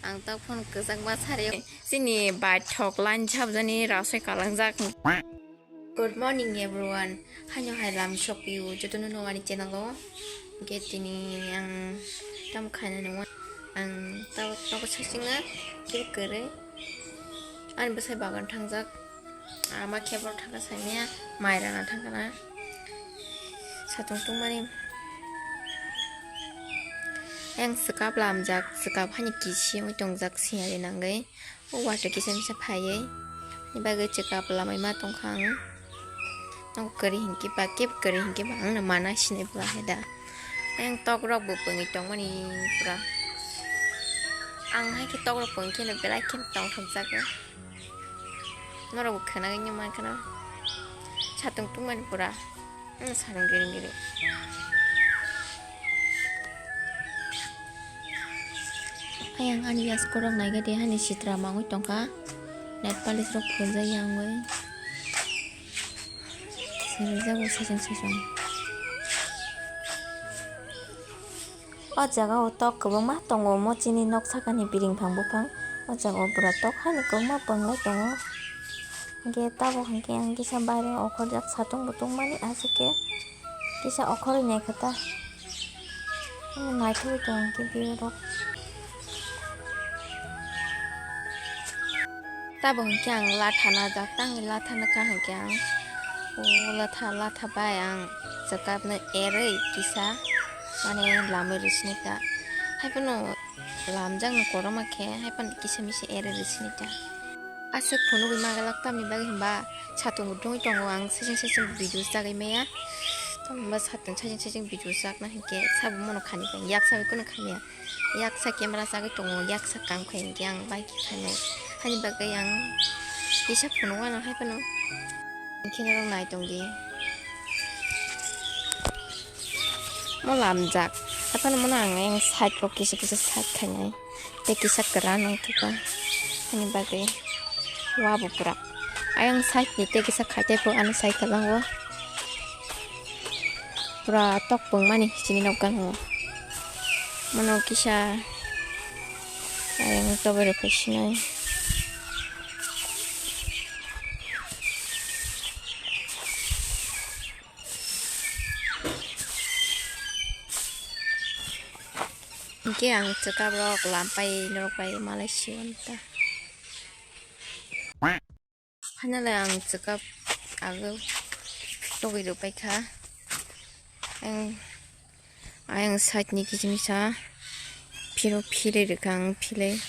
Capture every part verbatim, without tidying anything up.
Ang tak phone kwchangma sari. Chini baithok line sabjani rasoi kalangjak. Good morning everyone. Haino hai lam sokpio jotono no ani channel o. Hwnkhe tini ang tamo khainani ang tabo tabo sasingna kebo kwrwi. Ani bwsai bagan thangjak. Ama khe borok thangkha saimanya, mai rana thangkha na. Satung tungmani. Ayang swkap lamjak, swkap hani kisi wngwi tongjak siyari nangwi. O water kisa misa phaiwi. Ani bagwi swkap lamwi ma tongkha ang. Ang kwrwi hinkhe ba, kebo kwrwi hinkhe ba, ang no mana sinai bwla hai da. Ayang tok rok bo pungwi tongmani pura. Ang hai khe tok rok pungwi kheno belai kheno tongthokjago. Norok bo khwnagwi nw mankha na. Satung tungmani pura. Hmm, satung giri giri. Ayang ani yaskorok naikhe de hani sitra mangwi tongkha. Net polish rok phuljak yangwi. Sirijago saichung saichung. O jaga o tok kwbangma tongo, omo chini nok sakani biring phang buphang. O jaga o bwra tok haino kwbangma pwnglai tongo. Hwnkhe tabuk hwnkhe ang kisa baireng okhorjak satung bo tongmani, aswk khe kisa okhorwi naikha ta. Omo naithogwi tongo hwnkhe view rok. Tabuk hwnkhe ang latha najak, tangwi latha nakha hwnkhe ang o latha, latha bai ang chwkapno erwi kisa mane lamwi rwsini ta. Haiphano lamjakno kwbangma khe, haiphano kisa misa erwi rwsini ta. Aswk phunugwi magalak tamni bagwi hwnba satung bo tungwi tongo, ang saichung saichung video chagwi maya. Tamni hwnba satung saichung saichung video chakna hinkhe sabo mano khani bai yaksa bai kheno khaniya. Yaksa camera chagwi tongo, yaksa kam khai hinkhe ang bai khe khainai. Haini bagwi ang kisa phunuk ano haiphano. Hinkhe norok nai tongdi. Mo lamjak. Haiphano mono ang yang side rok kisa kisa side khainai. Tei kisa kwran wngkha. Haini bagwi wa bo pura. Ayang side ni tei kisa khai tei pho ano side kwlango. Pura tok pungmani chini nok gana o. Mono kisa ayang tobai rok sinai. Hwnkhe ang chwkap rok lampai norok bai malai sion ta. Finally, ang chwkap agw togwi rwpaikha. Ang, ayang side ni kiching sa phiro philwi rwkha ang philwi.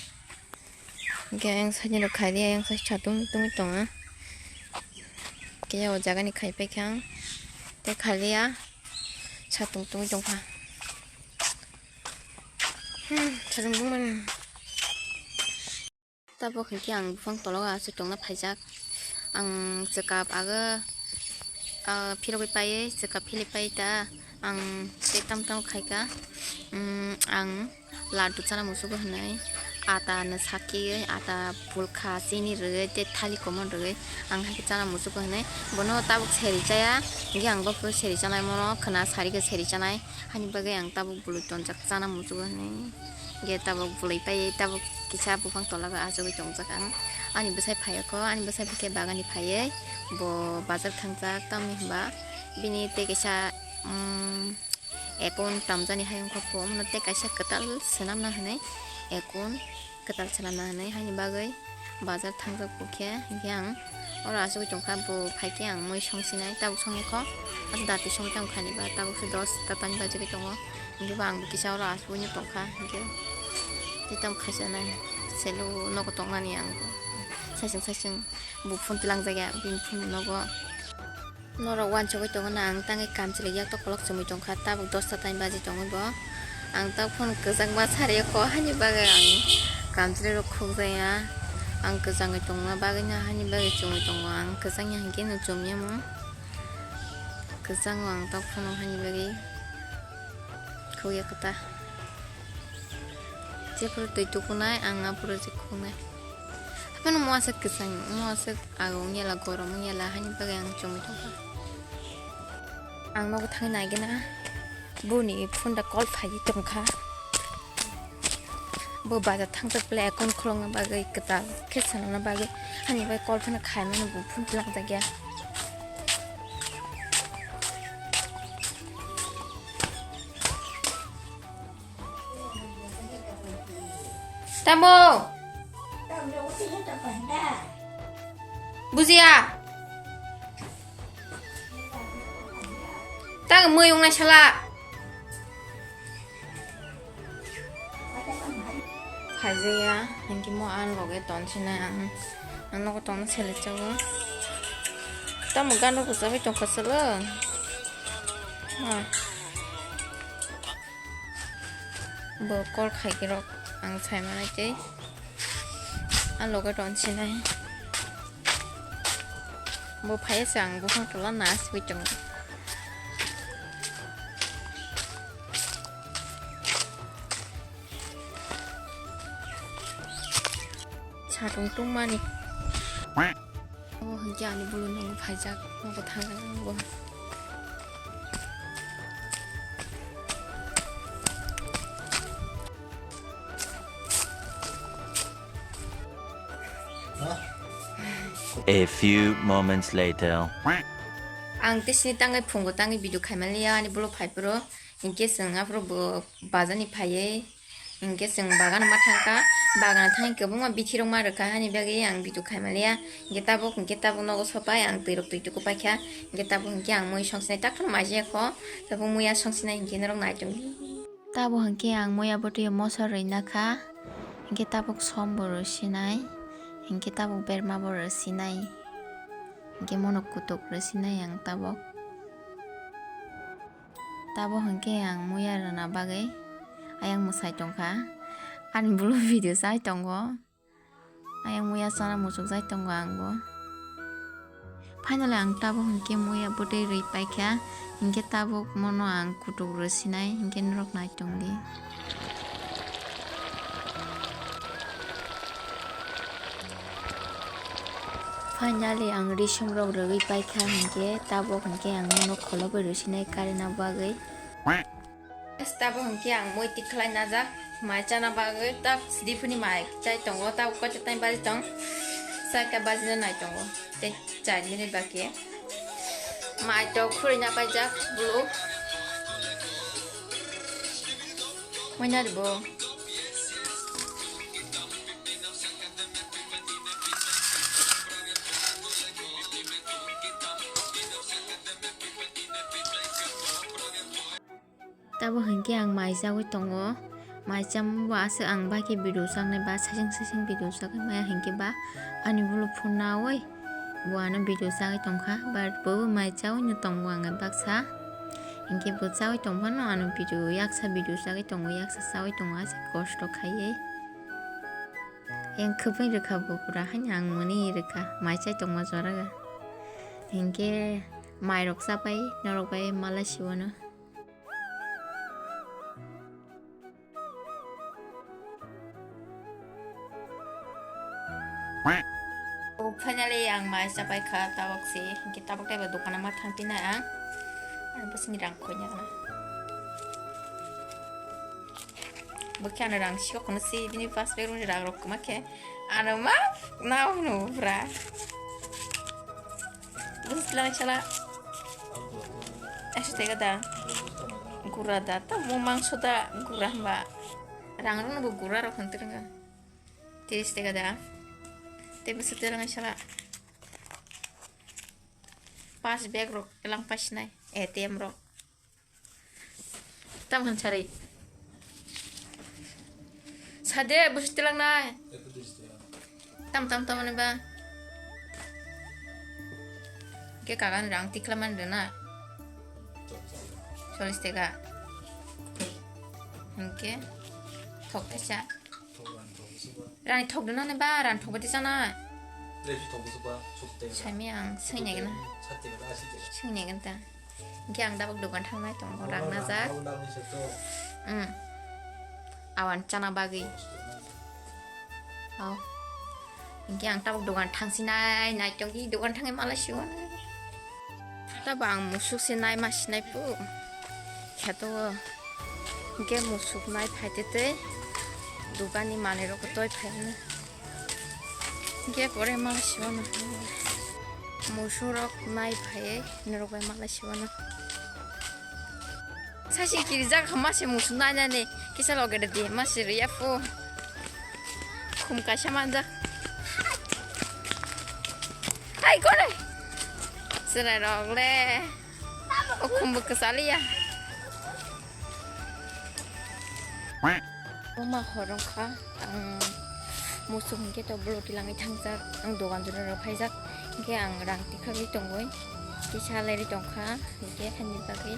Hwnkhe ayang side ni rok khaidi, ayang side satung tungwi tongo. Khe o jaga ni khaipaikha ang. Tei khaliya satung tungwi tongkha. Hmm, satung tungmani. Tabuk hinkhe ang buphang tologo aswk tongna phaijak. Ang chwkap agw, ah, phirogwi paiwi, chwkap philwi pai ta. Ang tei tam tam khaika. Mm, ang laddu chana muchugwi hwnwi. Ata no sakkiwi, ata bulkha, chini rwgwi, tei thali komon rwgwi. Ang haikhe chana muchugwi hwnwi. Bono tabuk seri chaya. Hinkhe ang bokhe seri chanai mono khwna sarigwi seri chanai. Hani bagwi ang tabuk bwlwi tonjak chana muchugwi hwnwi. Hwnkhe tabuk bwlwi paiwi tabuk kisa buphang tolago achugwi tongjak ang. Ani bwsai phaiyokho, ani bwsai bwkhe bagani phaiwi bo bazar thangjak, tamni hwnba bini tei kaisa, um, account tamjani hai wngkha pho, omono tei kaisa kwtal swnamna hwnwi account kwtal swnamna hwnwi haini bagwi bazar thangjak bokhe, hinkhe ang oro achugwi tongkha, bo phaikhe ang mui songsinai, tabuk songkha, abo dati songwi tamo khani ba, tabuk se dos ta tani bajigwi tongo, hinkhe bo ang bo kisa oro achugwi tongkha, hinkhe tei tamo khaisanai, selo nogo tongnani ang bo saichung saichung bo phone tlangjak ya, bini phone nogo. Norok uansugwi tongo na, ang tangwi kamchwlwi yak tok kolok chumui tongkha, tabuk dosta time baji tongwi bo. Ang tabuk phano kwchangma sari o kho, haini bagwi ang kamchwlwi rok khukjaya. Ang kwchangwi tongma bagwi no haini bagwi chumui tongo, ang kwchangya hinkhe no chumya mo. Kwchango ang tabuk phano haini bagwi khukya kwta. Jephuru twi tukunai, ang aphuru je khuknai. Haphano mo aswk kwchang, mo aswk aga wngya la, gorom wngya la, haini bagwi ang chumui tongkha. Ang nogo thangwi naigwna, boni phone da call phaiwi tongkha. Bo bazar thangchak bele account khulokna bagwi kwtal khe sanana bagwi hani bai call phano khaimani bo phone tlangjak ya. Tamo? Bujiya? Tang mui wngnai sala. Phaijaya, hinkhe mo ang loge tonsinai ang. Ang nogo tongna selek chago. Tamo gana bo chabai tongkha salo. Ah. Bo call khaikhe rok ang saimanai tei. Ang loge tonsinai. Bo phaiya se ang buphang tola na asugwi tongo. Satung tungmani. Obo hinkhe ani bulu nogo phaijak, nogo thangjaknai bo. A few moments later. Ang tei sini tangwi phungo tangwi video khaimaliya ani bulu phaiphuru. Hinkhe chwng aphuru bo bazani phaiwi. Hinkhe chwng bagano ma thangkha. Bagano thangwi kwbangma bithirok ma rwkha hani bagwi ang video khaimaliya. Hinkhe tabuk, hinkhe tabuk nogo sopai ang twirok twi tuku paikha. Hinkhe tabuk hinkhe ang mui songsinai takhwno maijaya kho. Tabuk muya songsinai hinkhe norok naitongdi. Tabuk hinkhe ang muya bwtwi moso rwina kha. Hinkhe tabuk som bo rwsinai. Hinkhe tabuk berma bo rwsinai. Hinkhe mono kutuk rwsinai ang tabuk. Tabuk hinkhe ang muya rwna bagwi ayang mwsai tongkha. Ani bulu video chai tongo. Ayang muya chana muchukjai tongo ang bo. Finally ang tabuk hinkhe muya bwtwi rwi paikha, hinkhe tabuk mono ang kutuk rwsinai, hinkhe norok naitongdi. Finally ang risomrok rwgwi paikha, hinkhe tabuk hinkhe ang mono kholobwi rwsinai karena bagwi. Tabuk hinkhe ang mui tikhlai najak, mai chana bagwi tak sidi phuni mai chai tongo, tabuk koita time baji tong, saita bajina nai tongo, tei char minute baki. Mai tok khurui na paijak bulu. Mui nari bo. Tabuk hinkhe ang mai chagwi tongo. Mai chamungbo aswk ang bakhe video chaknai ba saichung saichung video chagwi maya hinkhe ba ani bulu phone nawi bo ano video chagwi tongkha, but bo mai chawino tongo ang baksa. Hinkhe bo chagwi tongphano ano video yaksa video chagwi tongo, yaksa chagwi tongo aswk kosto khaiwi. Yang khwpwi rwkha bo pura haino ang mwnwi rwkha mai chai tongma joraga. Hinkhe mairok chapai norok bai malai siwano. O, finally ang mai chapai kha tabok se, hinkhe tabok taibo dukano ma thang pina ang. Ang bwswngni rang khoina gana. Bwkhe ano rang sio kono se bini pas berung rang rok kwma khe ano ma nao hwnwi bwra. Bwswk lang chala. Ekso tega da. Gura da. Tamo mangso da gura hwnba. Rang rokno bo gura rok hwn twrwng. Tiris tega da. Tei bwswk twrwng chala. Pas bag rok lang pasinai. A T M rok. Tam khan sari. Sade, busi tilang nai. Tam, tam, tam, ani ba. Ke kagan rang tikla man dena. Solis tega. Oke. Thok tesa. Rani thok duna ne ba, rani thok bati sana. Lebi thok busu ba, sukte. Sami ang sini gana. Sate gana, asite gana. Sini gana ta. Ge ang dabok dogan thang nai tong, rang na jak. Awan chana bagi. Aw. Ge ang dabok dogan thang sinai, nai tong di dogan thang malai siwan. Tabo ang musuk se naima sinai pu. Kheto o. Hingke musuk nai phaite tei Dukani manwi rok toi phaimani. Hingke pore mala siwano. Musu rok nai phaiye norok bai mala siwano. Sasi kirijak ha masi musu nai nani kisa loge de di masi riya fu. Khum kaisa manjak. Hai kore. Serai rok le. O khumbo kwchaliya. Oma hor wngkha, ang muchung hinkhe to bolo tilangwi thangjak, ang dogan jora rok phaijak, hinkhe ang rang tikhagwi tongwi kisa lerwi tongkha, hinkhe hani bagwi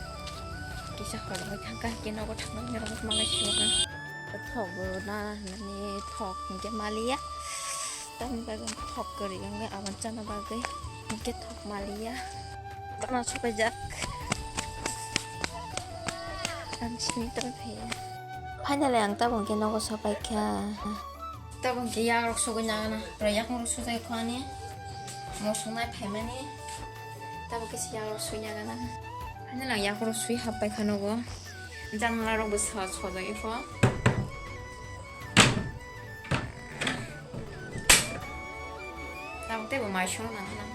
kisa hor wngwi thangkha, hinkhe nogo thangna hinwi rok malai sio. Thok bo na hinani thok hinkhe maliya. Tamni bagwi thok kwrwi wngwi aboni chana bagwi hinkhe thok maliya. Tamo sopaijak. Ang sini tamo phaiya. Finally ang tabuk hinkhe nogo sopaikha. Tabuk hinkhe yakrok sugwi nagana. Pura yakrok sujai kho ani. Mosok nai phaimani. Tabuk khe yakrok sui nagana. Finally ang yakrok sui happaikha nogo. Janala rok bo sa sojagwi kho. Tabuk teibo mai songna nang.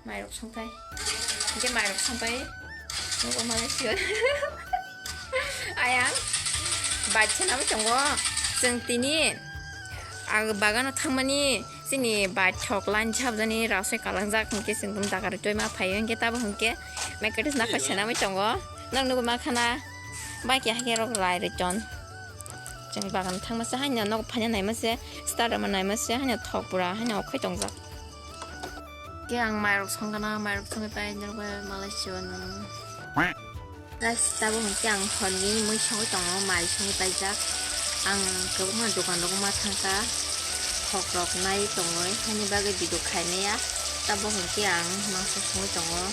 Mairok songthai. Hinkhe mairok songthai. Nogo malai sio. Ayang. Bacha nabo tongo. Chwng tini. Ang bagano thangmani. Chini bai thok line jabjani rasoi kalangjak hinkhe chwng tong dagarwi twi ma phaio hinkhe tabo hinkhe mekatris nakhoi senamwi tongo. Nang nugwi makhana bai khe hakhe rok lai rwi ton. Chwng bagan thangma se haino nok phaina naima se starter ma naima se haino thok pura haino okhoi tongjak. Khe ang mairok songkana mairok songwi pai norok bai malai sio nang. Guys, tabuk hinkhe ang horni mui songwi tongo, mai songwi paijak. Ang kwbangma dokan rogo ma thangkha, thok rok nai tongwi, haini bagwi video khaimaya. Tabuk hinkhe ang mangso songwi tongo.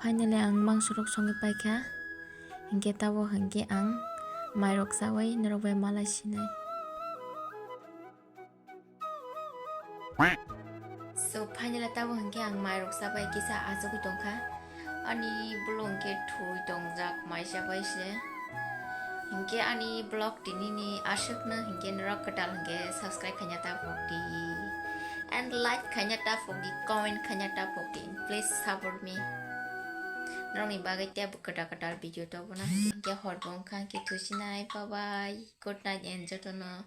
Finally, ang mangso rok songwi paikha, hinkhe tabuk hinkhe ang mai rok chawi norok bai malai sinai. So, finally, tabuk hinkhe ang mairok chabai kisa achugwi tongkha. Ani bolong hinkhe thwi tongjak mai chabai se. Hinkhe ani vlog tinini aswkno hinkhe norok kwtal hinkhe subscribe khaina ta phokdi. And like khaina ta phokdi, comment khaina ta phokdi. Please support me. Norokni bagwi teibo kwtal kwtal video tobona hinkhe hor bo wngkha hinkhe thusinai. Bye bye. Good night and jotono.